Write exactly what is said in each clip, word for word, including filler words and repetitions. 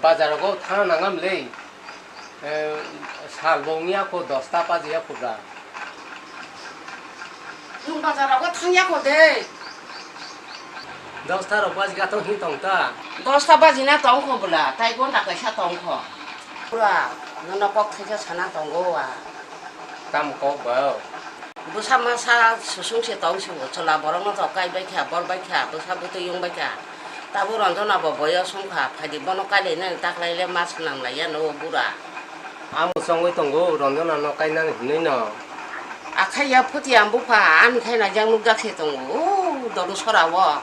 Bazar rogo thana nangam le. Eh, sal bo wngya kho dosta baji ya kho bra. Nwng bazar rogo thangya kho de. Dosta rok baji ga tong hin tong ta. Dosta baji na tong kho bwla, tai gonta kaisa tong kho. Pura, nono kok thaisa sana tongo wa. Tam kok ba. Bwsa masa susung se tong si bo, chwla borok no to kai bai kha, bor bai kha, bwsa bwtwi wng bai kha. Tabuk Ranjana bo boyos wng kha, phaidi bono kai lai nani taklai le ma swnam lai ya no o bura. Amo chongwi tongo, Ranjana no kainani hinwi no. Akhai ya phuti ang bupha, ani khai na jang nukjak se tongo, o dodu sora o.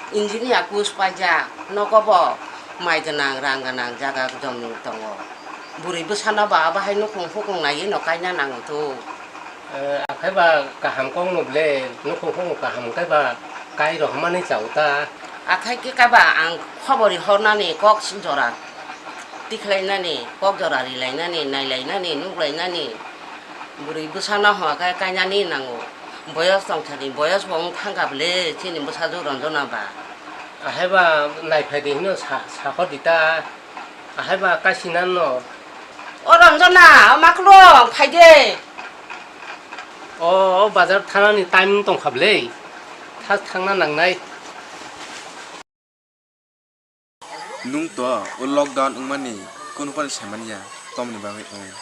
Engineer kus paijak, nogo bo mai gwnang, rang gwnang jaga jom tongo. Bwrwi bwsano ba abo hai nukhung phukhung naiwi no kaina nango to. Eh, akhai ba kaham kok no ble, nukhung phung kaham khe ba kai rohormani chao ta. Akhai khe kaiba ang khobori hornani kok jora tikhlainani, kok jora rilainani, nailainani, nuklainani. Bwrwi bwsano hwnka khe kainani nango. Boyos tongthani, boyos bo wng thangkha ble chini bwsajwk Ranjana ba. Ahai ba naiphai di hino sa-, sakhor di ta. Ahai ba kaisina no. O Ranjana, o makhulwng, phai de. O, o bazar thanani time tongkha ble. Tha-, thangna nangnai. Nwng to o lockdown wngmani kunu phano saimanya, tomni bagwi wng?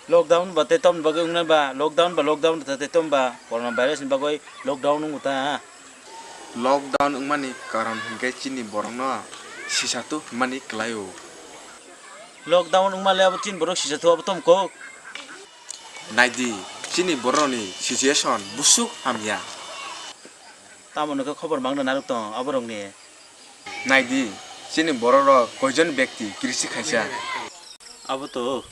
Lockdown ba tei tomni bagwi wngnai ba, lockdown ba lockdown ta tei tom ba, corona virus ni bagwi lockdown wngo ta. Lockdown wngmani karon hinkhe chini borokno sisatu hwnmani kwlaio. Lockdown wngmale abo chini borok sisatu abo tom kok. Naidi, chini borokni situation busuk hamya. Tamo hwnwi khe khobor mangna narwk tong aborokni. Naidi, chini bororok koijon bekti krisi khaisa? Abo to.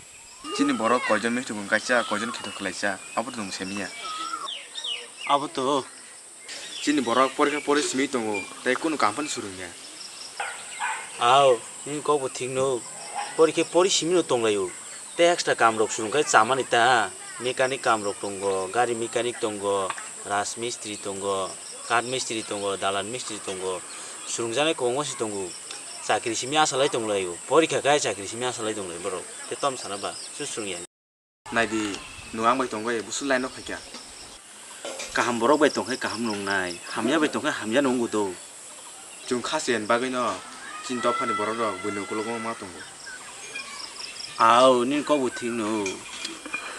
Chini borok koijon misti bung kaisa, koijon khitok khlaisa, abo to nwng semiya. Abo to. Chini borok porikha pori simi tongo, tei kunu kam phano swrwngya. Ao, nini kok bo thik no. Porikha pori simi no tonglaio. Tei extra kam rok swrwng khe chamani ta, mechanic kam rok tongo, gari mechanic tongo, raj mistri tongo, kath mistri tongo, dalan mistri tongo, swrwngjaknai kwbangma se tongo. Chakri simi asalai tonglaio, porikha khe chakri simi asalai tonglaio borok, tei tom sana ba se swrwngya. Naidi, nwng ang bai tongbai busu line o phaikha. Kaham borok bai tongkhe kaham nungnai, hamya bai tongkhe hamya nungwi do. Chwng kha se bagwi no chini dophani borok rok buino ukulukgo ma tongo. Ao, nini kok bo thik no.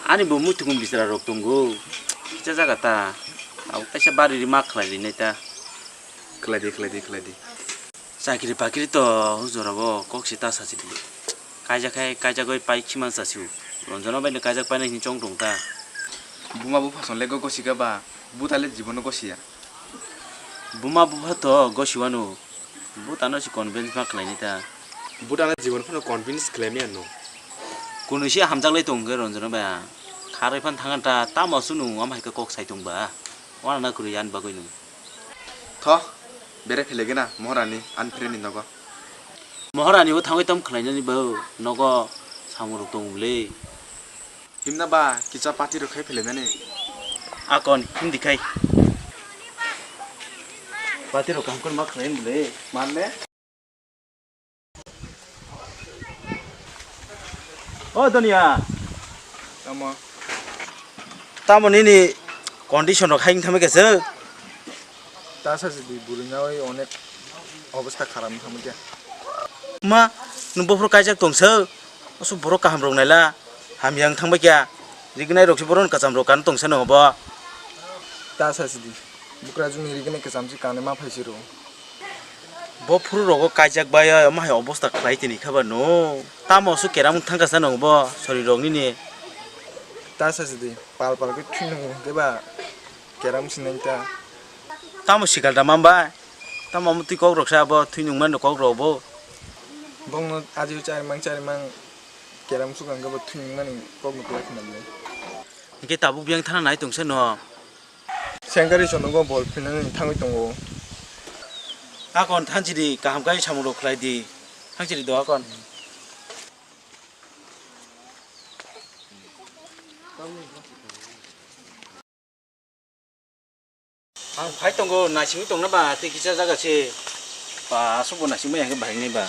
Ani bo muitukun bisra rok tongo. Kisa jaga ta. Abo kaisa bari ri ma khlai rinai ta. Khlai di, khlai di, khlai di. Chakri bakri to o jora o kok se ta sachi di. Kaijak khai kaijagwi pai khima sachi o. Ranjana bai no kaijak painai hini chong tong ta. Buma bupha son le go gosi ga ba, buta le jibono gosi ya. Buma bupha to gosi wano. Butano se convince ma khlaini ta. Butano jibon phano convince khlai maya no. Kunu se hamjak lai tong khe Ranjana bai ang. Kharwi phan thang ta tamo sunu wng am hai khe kok sai tong ba. Wana na kwrwi ani bagwi no. Tho, bere phele gena Moharani ani phreni nogo. Moharani o thangwi tom khlainani bo nogo samung rok tong le. Himna ba kisa party rok khai phele nani. Akon hindi khai. Party rok kam kon ma khlai bole. Manne. O Donia. Tamo. Tamo nini condition rok hai thangma khe se. Ta sa si di buri na oi onek obosta kharam thangma khe. Ma, nung bophuru kaijak tong se. Oso borok kaham rok naila. Hamya wng thangma khe. Rignai rok se boron kacham rok kan tong se no bo. Ta sa si di. Bukra juni rignai kacham si kanwi ma phai si ro. Bo phuru rogo kaijak bai, omo hai obosta khlai tini khe ba no. Tamo su keram thangkha sa nang bo, sori rok nini. Ta sa sidi, pal pal khe thwi nung khe ba keram sinai ta. Tamo sikal da man bai? Tamo omo twi kok rok sa bo, thwi nung man kok rok bo. Bongno aji chari mang chari mang keram sukang khe bo thwi nung mani kok no kwlai khna le. Hingke tabuk biyang thana nai tong se no. Sengkari chwng nogo bol phinani thangwi tongo. Akon thanchiri kaham kai samung rok khlai di. Thanchiri do akon. Ang phai tongo, naisingwi tongna ba, tei kisa jaga se. Ba, aswk bo naisingmaya hwnkhe bahai nai ba.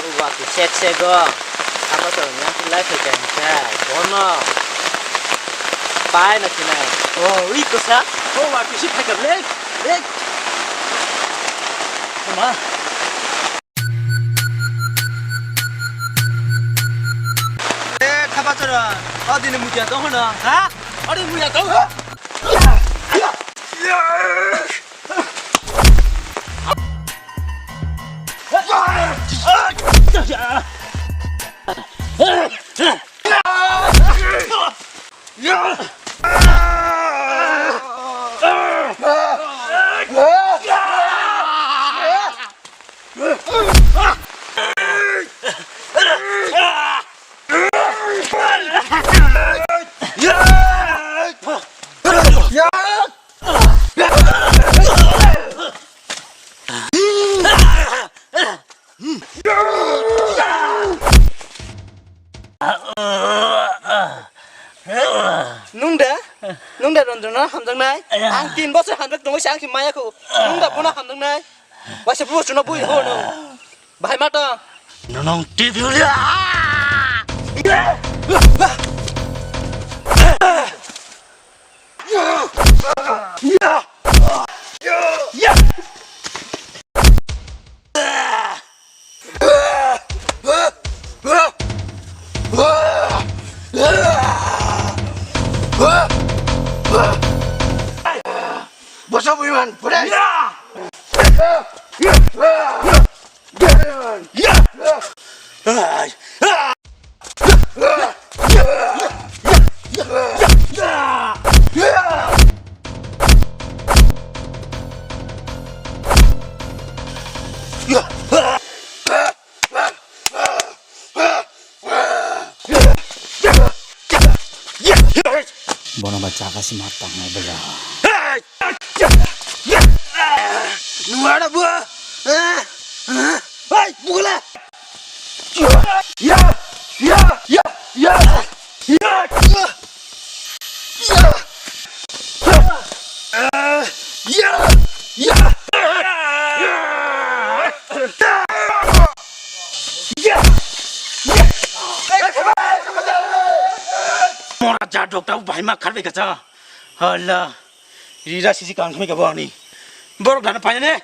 Wa ki sek sek go. Apa to nyang ki lai phai kai ka. Bono. Pai na ki nai. Oh, ui ko sa. Oh, wa ki si phai ka lek. Lek. Ma. Eh, khaba chora. O dini muja to hono. Ha? O dini muja to. Nung da? Nung da Ranjana hamjaknai? Ang tin bosor hamjak tongo, ang si maya kho. Nung da bono hamjaknai? Waisa bro, chuna bui ho no. Bahai ma to. Nonong T V uli. Boso buiman, pura. Bono ba jaga sima tangnai bwla. Nuara bo. Hai, bugula. Ya, ya, ya, ya. Ya, ya. Ya, ya. Mora ja dokta bahai ma kharbai kacha. Hala. Rira sisi kang khami kabo ani. Borok dana paine.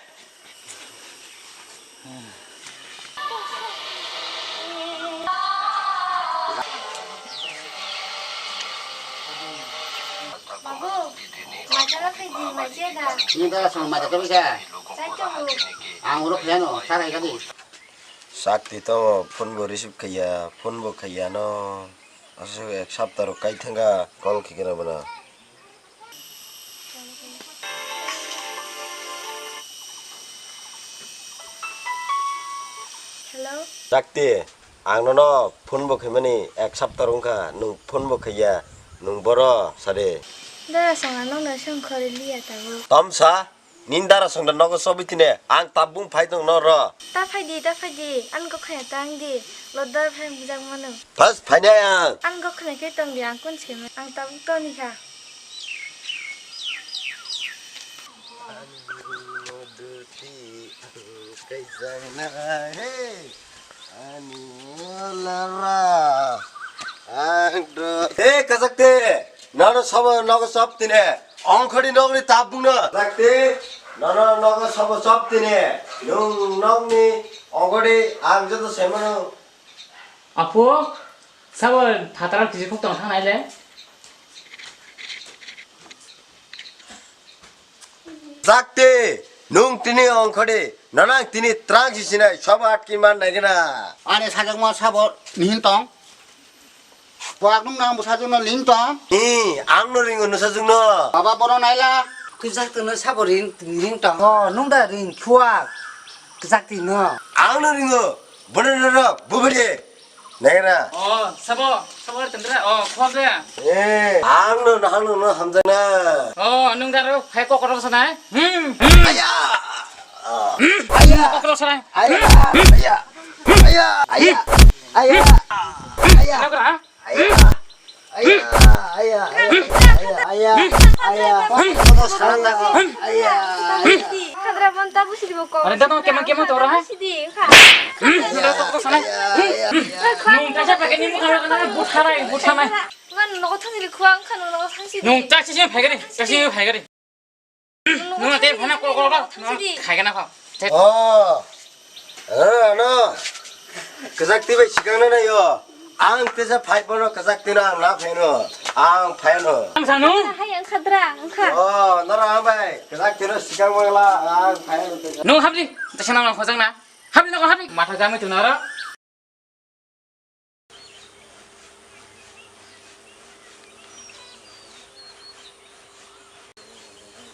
Babu, maitala khe di, mai je da. Ni dara song mai khe bisa. Sai to bu. Ang uro kheno, sarai kadi. Sakti to phone bo receive khaiya, phone bo khaiya no. Aswk ek sapta rok kai thangkha call khikhe no bono. Hello. Sakti, ang nono phone bo khaimani ek sapta rok wngkha, nwng phone bo khaiya, nwng boro sade. Dara song ano no song khori liya tabuk. Tom sa? Nini dara songda nogo sobi tine, ang tabung phai tong no ro. Ta phai di, ta phai di, ang kok khaya ta ang di, lodar phai bujak mano. Pas phai nai ang. Ang kok khaya khe tong di, ang kun se ma, ang tabuk toni kha. Ani lara, ang do. Hey, kajak te, nono sobo nogo sop tine. Ongkhorni nokni tabukno. Sakti, nono nogo sobo sop tini. Nwng nokni ongkhorni ang joto semano. Apo, sabo phataro kisi khok tong thang nai le. Sakti, nwng tini ongkhorni, nono ang tini trang si sinai, sobo atki man nai gana. Ani sajakma sabo nihin tong. Bo ang nung nang bwsajwkno ling tong? Ni, ang no ringo nwsajwkno. Baba bono naila. Kwchak twino sabo ring, ring tong. Oh, nung da ring phuak. Kwchak twino. Ang no ringo. Bono rok, bubri. Nagra. Oh, sabo, sabo tendra. Oh, khom de. Eh, ang no, ang no, no hamjana. Oh, nung da ro, hai kokoro sanai. Hmm. Aya. Aya. Kokoro sanai. Aya. Aya. Aya. Aya. Aya. Aya. Nagra. Aya. Aya. Aya. Aya. Aya. Aya. Aya. Aya. Aya. Kadra bonta busi dibo ko. Are, dano kemang kemang tora, ha? Busi di, ha. Nung kaisa pakai ni mukha kana butharai, buthanai. Ngan nogo thangni khwa ang khano nogo thangsi. Nung taksi sini phaigari, taksi sini phaigari. Nung tei phana kol kol kol. Nung khaigana kho. Oh. Eh, ano. Kajak tibai sikang na yo. Ang tesa phai bono kajak tina ang na phaino. Ang phaino. Ang sanu. Hai ang khadra, ang kha. Oh, nara ang bai. Kajak tina sikang mangla ang phaino. Nung habdi. Tesa nang khojang na. Habdi nang habdi. Matha jamai tu nara.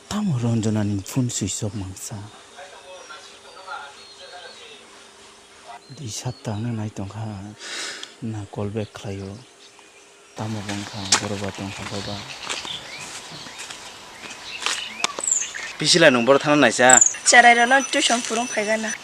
Tamo Ranjana ni phone switch off mangsa. Di satta ano nai tongkha na call back khlaio. Tamo bangkha borok ba tongkha baba. Pisila nung boro thana naisa. Cherai rano tuition phurung phaigana.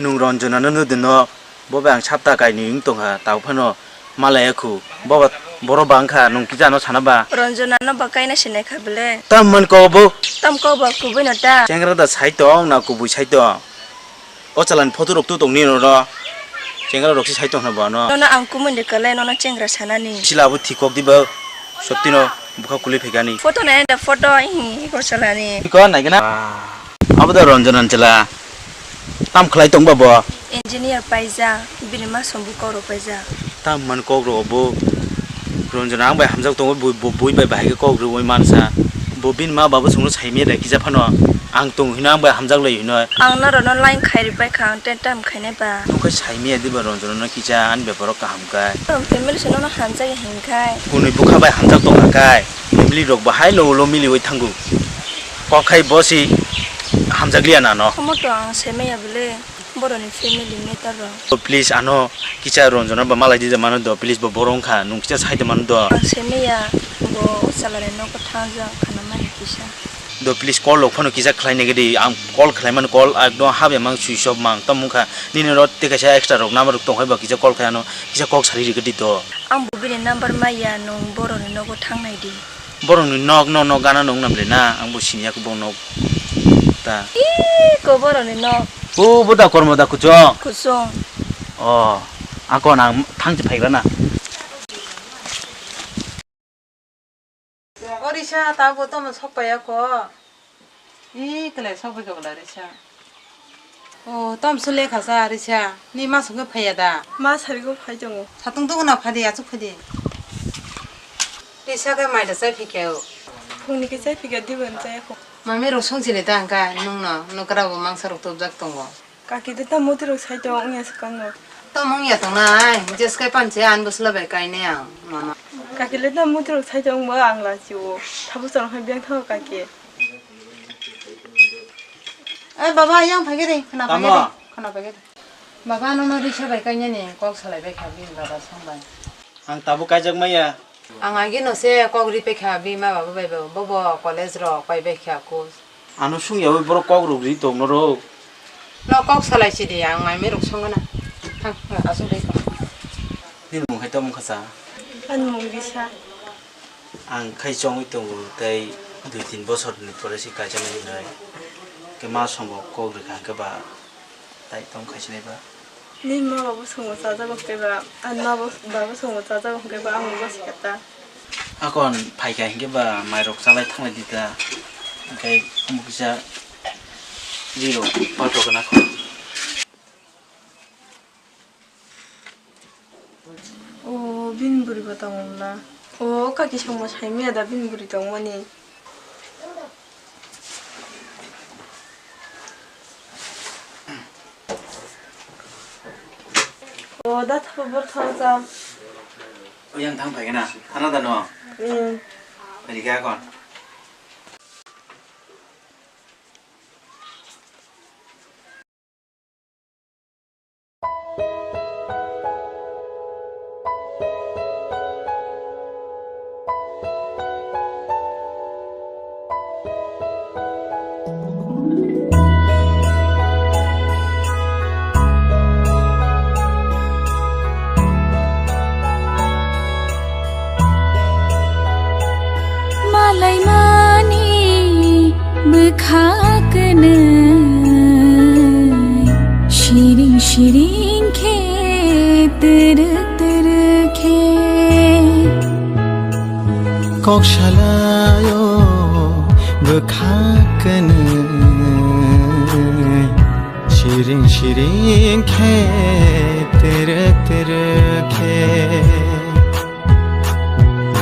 Nung Ranjana no nudin no. Bo bai ang sapta kainwi wng tongkha, tao phano malaya khu. Bo ba, borok ba wngkha, nwng kisa ano sana ba? Ranjana no ba kaina sinai kha bele. Tam man ko bo? Tam ko ba kubui no ta. Chengra da sai tong na kubui sai tong? O chalani photo rok tu tong ni no no. Chengra rok si sai tong na ba no. Nono ang kumui de kale nono chengra sanani. Sila bo thik kok di ba. Sotti no bukha kuli phegani. Photo nai da photo, ih, ko chalani. Ko nai gana. Abo da Ranjana chela. Tam khlai tong ba bo? Engineer paija, bini ma song bo kok rok paija. Tam man kok rok bo. Ranjana ang bai hamjak tongo, bo, bo, bui bai bahai khe kok rwui mansa. Bo bini ma baba songno saimaya da kisa phano. Ang tong hino ang bai hamjak lai hino. Ang noro no line khai ri pai kha, ang ten tam khainai ba. Nung khai saimaya diba Ranjana no kisa ani beparo kaham kai. Ang family se nono hamjak ya hin khai. Kunui bukha bai hamjak tong kha kai. Family rok bahai lo ulo miliui thango. Kok khai bo si hamjakliya nano. Omo to ang saimaya bele boroni family matter rok. To please ano kisa Ranjana ba malai dija mano do, please bo borong kha nung kisa sai de mano do. Ang saimaya bo o chalani nogo thangjak khana mani kisa. Do please call rok phano kisa khlai nai gidi, ang call khlai mano call ekdom habe mang switch off mang tamo wngkha nini oro tei kaisa extra rok number rok tong hai ba kisa call khai ano kisa kok sari ri gidi do. Ang bo bini number maya nung boroni nogo thang nai di. Borokni nok no, nok gana nung nam le na, ang bo sini yak bo nok ta. Ih, ko borokni nok. O bo da kormo da kuchung. Kuchung. O, akon ang thang chi phaigra na. O Risa, ta bo tomo sok paiya ko. Ih, kle sok bai ka bwla Risa. O, tom sule kha sa Risa. Ni ma sungke phaiya da? Ma sarigo phai tongo. Satung tugu na phadi, achuk phadi. Risa khe mai da chai phikya o. Phungni khe chai phikya, diban chai kho. Mami rok song chini ta hwnkha nung no, nukra bo mangsa rok tubjak tongo. Kaki de ta muti rok sai tongo, wngya swkang no. Tom wngya tongnai, jeskai panche an bwsla bai kainai ang, mama. Kaki le ta muti rok sai tongo, ang la chi o. Thabu chwng hai beng thago kaki. Eh, baba, yang phai gede, khna phai gede, khna phai gede. Baba, ano no Risa bai kainani kok salai bai kha bini baba song bai. Ang tabuk kaijak maya. Ang agi no se kok ri pai kha bini ma baba bai bo, bobo college rok pai bai kha kos. Ano sung yawi borok kok rok ri tong norok. No kok salai si di, ang mai mai rok song na. Thang, asuk dai kha. Nini mung hai tamo kha sa? Ani mung Risa. Ang khai chongwi tongo, tei dui tin bosor ni pore se kaijak nai hinoi. Ke ma songo kok rikha hwnkhe ba tai tong khai sinai ba. Ni ma babu songo chajago hwnkhe ba, ani ma bo-, babu songo chajago hwnkhe ba, ang bo sikha ta. Akon phaikha hwnkhe ba mairok chalai thanglai di ta. Hwnkhe omo kisa rirok palto gana kho. O, bini bwrwi bo tongo na? O, kaki songma saimaya da bini bwrwi tongmani? O, da thabo bor thang cha. Oyang thang phaikhe na, thana da no? Hmm. Rikha kon. Malaimani bwkha kwnwi siring siring khe Kok salaio bwkha kwnwi, siring siring khe twerwk twerwk khe.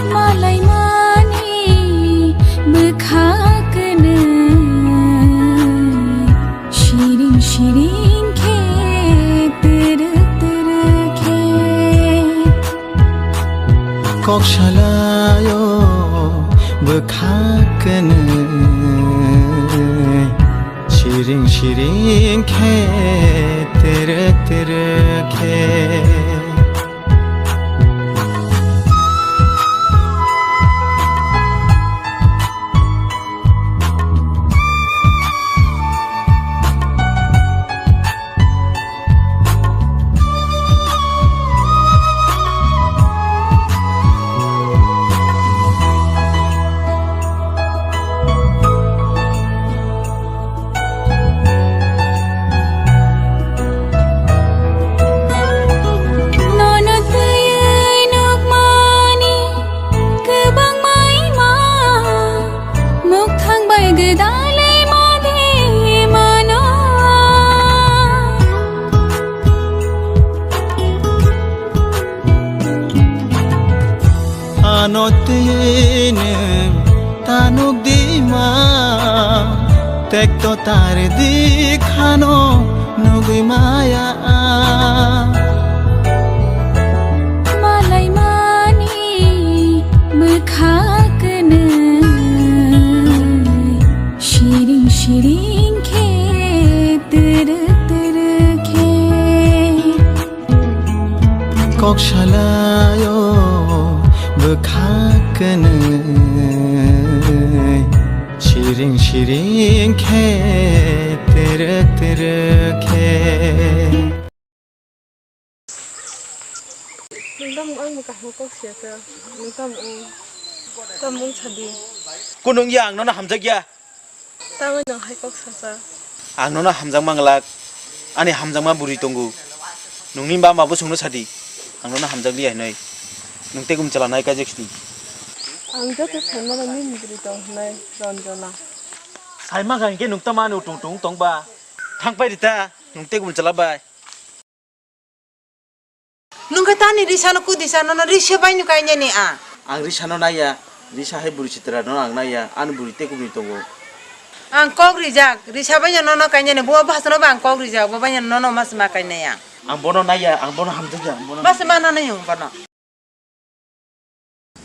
Malaimani bwkha kwnwi, siring siring khe twerwk twerwk khe. Kok salaio bwkha kwnwi, siring siring khe twerwk twerwk khe. Nono twiwi nukmani kwbangma ima, mukthang bai gwdalwi ma de mano. Ano twiwi nwng ta nuk di ma, tekto tar di khano nugwi maya. Malaimani bwkha kwnwi, siring siring khe twerwk twerwk khe. Kok salaio bwkha kwnwi, siring siring khe twerwk twerwk khe. Nung tamo ang bo kaham kok siya kha. Nung tamo ang. Tamo ang sadi. Kunung ya ang nono hamjak ya. Tamo nung hai kok sasa. Ang nono hamjak manglak. Ani hamjakma bwrwi tongo. Nungni ba ma bwswngno sadi. Ang nono hamjak liya hinwi. Nung tei gum chwla nai kaijak sidi. Ang joto saimano nini bwrwi tong hinwi Ranjana. Saima kha hinkhe nung tamo ani utung utung tong ba. Thang pai rita. Nung tei gum chwla bai. Nung khe tani Risa no kudi sa, nono Risa bai no kainani a? Ang Risa no naiya, Risa hai bwrwi sitra no ang naiya, ani bwrwi tei kubuni tongo. Ang kok rijak, Risa bai no nono kainani, bo bwsa no ba ang kok rijak, bo bai no nono mas ma kainai ang. Ang bono naiya, ang bono hamjakya, ang bono. Mas ma nanai ang bono.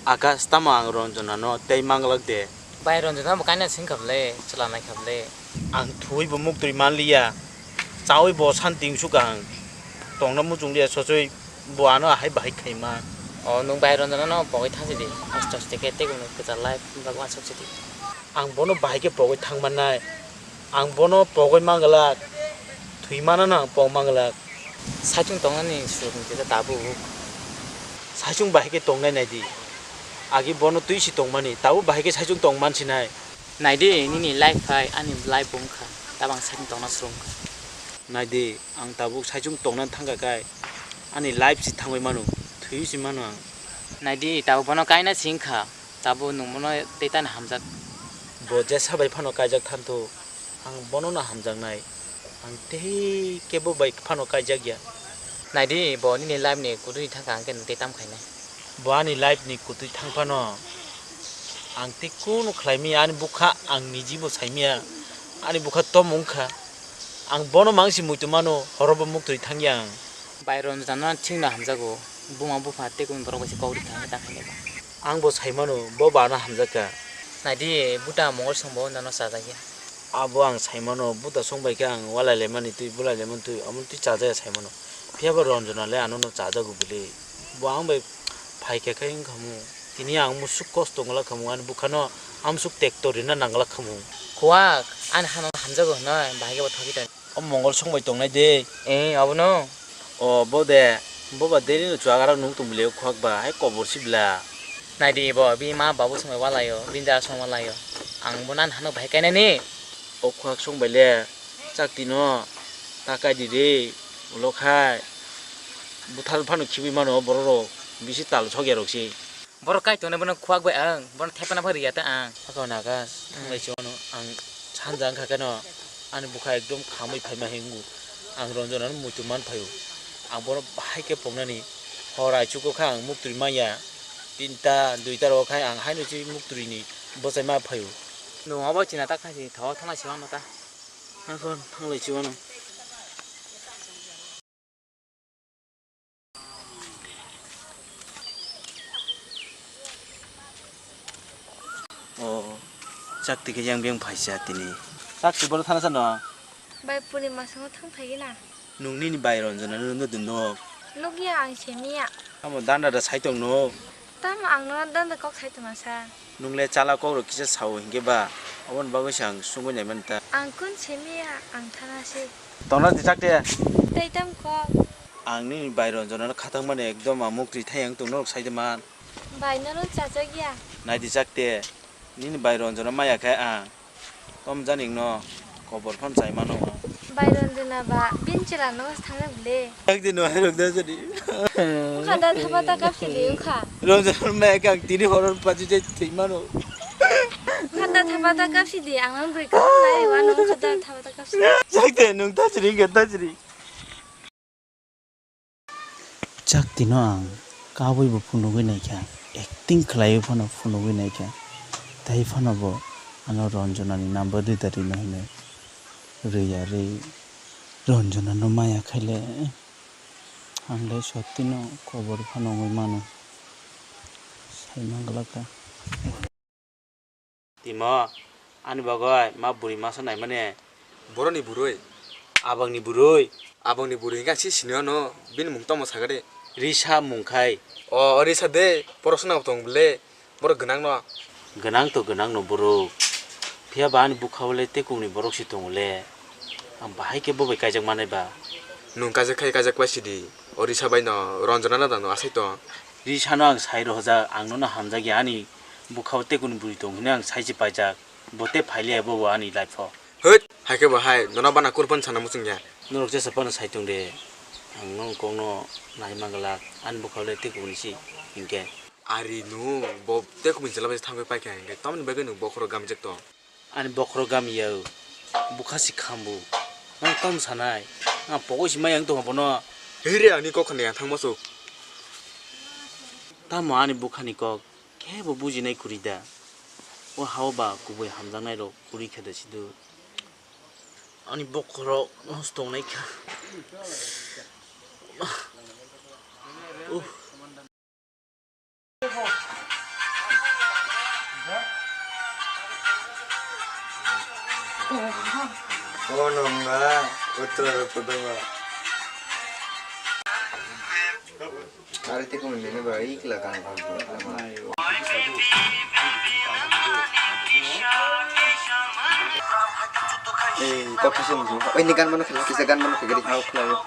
Akash, tamo ang Ranjana no tei manglak de? Bai, Ranjana bo kaina sing kha bwle, chwla nai kha bwle. Ang thuwi bo muktwi man liya, chawi bo santi wngsuk ang. Tongna muchung liya, sochoi bo ano ahai bahai khaima. O, nwng bai Ranjana no pogwi thang sidi, aste aste khe tei kwchar lai bagwi wansuk sidi. Ang bono bahai khe pogwi thang mannai. Ang bono pogwi manglak, thwi manano ang pok manglak. Saichung tongnani surung kisa tabuk. Saichung bahai khe tongnai naidi. Agi bono twi si tongmani, tabuk bahai khe saichung tong mansinai. Naidi, nini life hai ani life bo wngkha, tabang saichung tongna surung kha. Naidi, ang tabuk saichung tongna thangkha khai, ani life si thangwi mano, thwi si mano ang. Naidi, tabuk bono kaina si wngkha. Tabuk nwng bono tei tani hamjak. Bo jesa bai phano kaijak thanto, ang bono no hamjaknai. Ang tei kebo bai phano kaijakya. Naidi, bo nini life ni kwtwi thangkha, hwnkhe nwng tei tam khainai? Bo ani life ni kwtwi thang phano, ang tei kunu khlai manya, ani bwkha ang nijibo sai manya, ani bwkha tom wngkha. Ang bono mangsi muitu mano, horo bo muktwi thangya ang. Bai Ranjana no thikno hamjago, buma bupha tei kunu borok bai se kok rikha hwnkhe ta khainai ba. Ang bo sai mano, bo ba ano hamjak kha. Naidi, buta mongol songbo nono chajakya. Abo ang sai mano, buta song bai khe ang walai lai mani twi, bulai lai mani twi, omo twi chajakya sai mano. Phiya bo Ranjana le ano no chajago bwle. Bo ang bai phai kha khe wng kha mu. Tini ang musuk kosto wng la kha mu, ani bwkha no amsuk tekto rina nang la kha mu. Kuwak, ani hano hamjago hwnwi, bahai khe bo thokwi tong. O mongol song bai tongnai de. Eh, abono? O, bo de. Bo ba daily no chuagarok nung tong bwle o khwak ba, hai kobor si bla. Naidi bo, bini ma babu song bai walaio, bini dara song walaio. Ang bo nan hano bahai kainani. O khwak song bai le, chakti no ta kai di re, ulo khai. Buthar phano khibui mano borok rok, bisi tal sokya rok se. Borok kai tongnai bono khuak bai ang, bono thepana bai riya ta ang. Hakha naga, thanglai chwng ang sanja wngkha keno, ani bwkha ekdom khamwi phaima hingo, ang Ranjana no muitu man phaio, ang bono bahai khe poknani, hor aichugo kha ang muktwi manya, tinta, duita rogo khai ang haino se muktwi ni bwchai ma phaio. Nwng obo china ta kha si, tho thanglai chwng ano ta. Hakha thanglai chwng ano. O, chakti khe yang beng phaisa tini. Chakti bono thana sano. Bai puni masango thang phai na. Nung nini bai Ranjana no nung dun no. Nukya ang semiya. Amo danda da sai tong no. Tamo ang no danda kok sai tong sa. Nung le chala kok rok kisa sao hinkhe ba. Aboni bagwi se ang sungwi nai man ta. Ang kun semiya ang thana se. Tongna di chakte. Tei tam kok. Ang nini bai Ranjana no khathang mani ekdom ang muktwi thai ang tong norok sai de man. Bai nono chajak ya. Nai di chakte. Nini bai Ranjana maya khe ang. Tom jani no kobor phano chai mano. Bai Ranjana ba bin chela no thangna bile. Chakte no hai rok da jani. Khanda thapa ta kapsi de ukha. Ranjana maya khe ang tini horor paji jai thwi mano. Khanda thapa ta kapsi de ang nang bri ka nai wa no khanda thapa ta kapsi. Chakte nung ta chiri khe ta chiri. Chakti no ang kabui bo phunugwi naikha, acting khlaiwi phano phunugwi naikha, tei phano bo ano Ranjana ni number rwda rwno hinwi rwya rwi Ranjana no maya khaile ang le sotti no kobor phano wngwi mano sai manglakha. Timo, ani bagwi ma bwrwi masa naimani. Boroni bwrwi? Abangni bwrwi. Abangni bwrwi hwnkhe ang se sini ano, bini mung tamo sakha de. Risa mung khai. O, o Risa de, porosona bo tong bwle, borok gwnang no. Gwnang to gwnang no borok. Phiya ba ani bwkha o le tekung ni borok se tongo le. Ang bahai khe bo bai kaijak manai ba. Nwng kaijak khai kaijak pai sidi. O Risa bai no, Ranjana no da no asai tong. Risa no ang sai rohorjak, ang nono hamjakya ani bwkha o tekung ni bwrwi tong hinwi ang sai se paijak. Bo tei phailiya bo, bo ani life o. Hwt, hai khe bo hai, nono bana kurpan sana muchungya. Norok jesa phano sai tong de. Ang nong kok no nai manglak, ani bwkha le tei kubuni si hinkhe. Ari no, bo tei kubuni chwla bai thangwi paikha hinkhe, tamoni bagwi no bokhorok gamjak tong. Ani bokhorok gamiya o, bwkha si khambu. Nang tam sanai, ang pogoi si mai ang tongha bono. Hei re, ani kok khani ang thangma chuk. Tamo ani bwkhani kok? Khe bo bujinai kwrwi da. O ha-o ba kubui hamjaknairok kwrwi khe da sido. Ani bokhorok nosto wngnai kha. Uff. Omo nungna uttor kodongo. Ari tei kung nini ba ikla gan gan. Ei, kok kisa musu. Oi, ni gan mano khela, kisa gan mano khegeri. Hao khela.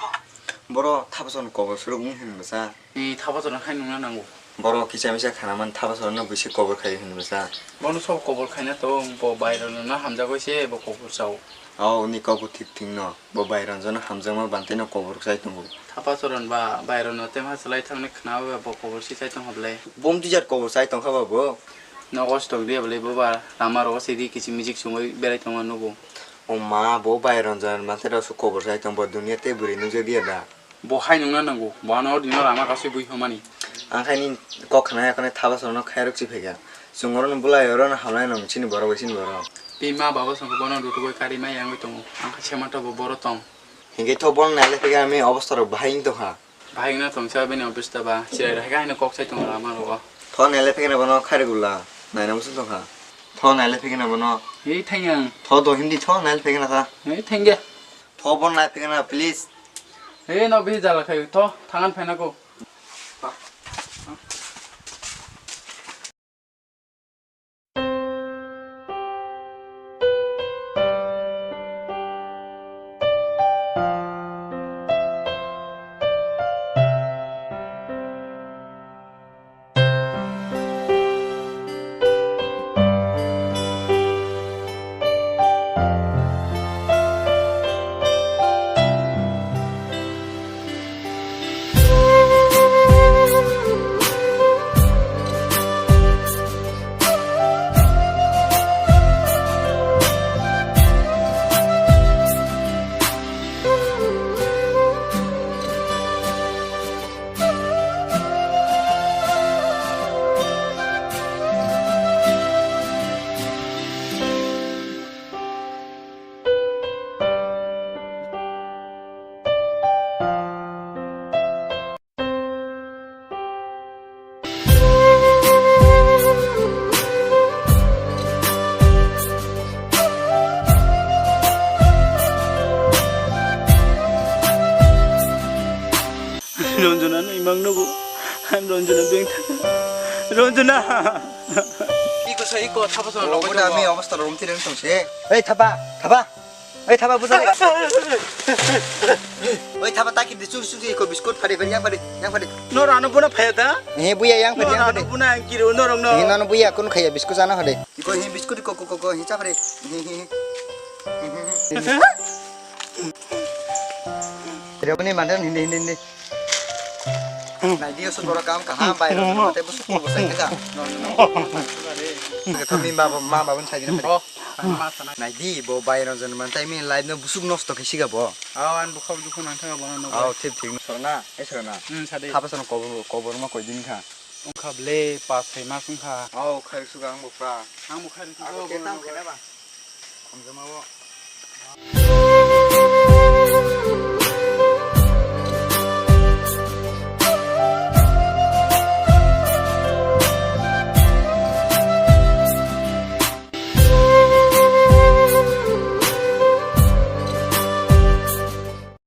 Boro thapason kobor suruk mung hin basa. Ei, thapason khai nungna nango. Boro kisa misa khana man thapason no bisi kobor khai hin basa. Bono sob kobor khaina to, bo bairano na hamjagoi se bo kobor chao. Ao, ni kok bo thik thik no. Bo bai Ranjana hamjakma bantino kobor chai tongo. Thapasoron ba bairano tema chwlai thangni khna ba bo kobor si chai tongkha bwle. Bom twijar kobor chai tongkha ba bo. Nogo stok dia bwle bo ba lama rogo se ri kiching miching chumui berai tongma nugo. O ma bo bai Ranjana bantino su kobor chai tong bo dunia tei bwrwi nukjak dia da. Bo hai nungna nango, bo ano o dino lama kasui bui hwnmani. Ang khai ni kok khna ya khna thapasoron no khairok chi phaikha. Chwng oro no bulai oro no hamlai no chini borok bai chini borok. Bini ma baba songkhe bono rutugwi kari ma yangwi tongo. Ang khe sema to bo boro tong. Hinkhe tho bono nailai phikhe ami obostha rok bahai wng tongkha. Bahai wngna tongsa bini obostha ba. Chirai rok hai khe haino kok sai tongo lama rogo. Tho nailai phikhe bono khairok gula. Naina muchung tongkha. Tho nailai phikhe bono. Ei thang yang. Tho do hindi tho nailai phikhe kha. Ei thang ya. Tho bono nailai phikhe please. Ei no bihi jala khai tho thangan phaina ko. Imang nugo. Ang Ranjana beng thang. Ranjana. Iko sa iko thapa sa. Obo da ami obostha rom tireng tong se. Ei thapa, thapa. Ei thapa busa. Oi thapa taki di chur chur iko biscuit phade phade yang phade yang phade. No rano buna phaya da? Eh buya yang phade No yang rano phade. Buna ang kiri no rong no. Eh nano buya kun khaya biscuit ana phade. Iko hi biscuit ko ko ko ko hi cha phade. Hi hi hi. Rebani mandan hindi hindi hindi. Naidi oso borok kam kaham bai rok mate busuk ko sai kha. Kami ma ma ba bun sai dina. Oh, ma sana. Naidi bo bai rok jon man tai mi live no busuk nosto khe siga bo. Aw an bukhok dukhu nang thanga bono no. Aw thip thik no sorna, e sorna. Hmm sade. Thapa sono kobor kobor ma koi din kha. Ungkha ble pas sai mas ungkha. Aw khai suga ang bo pra. Ang bo khai. Abo ke tam khena ba. Khomjama bo.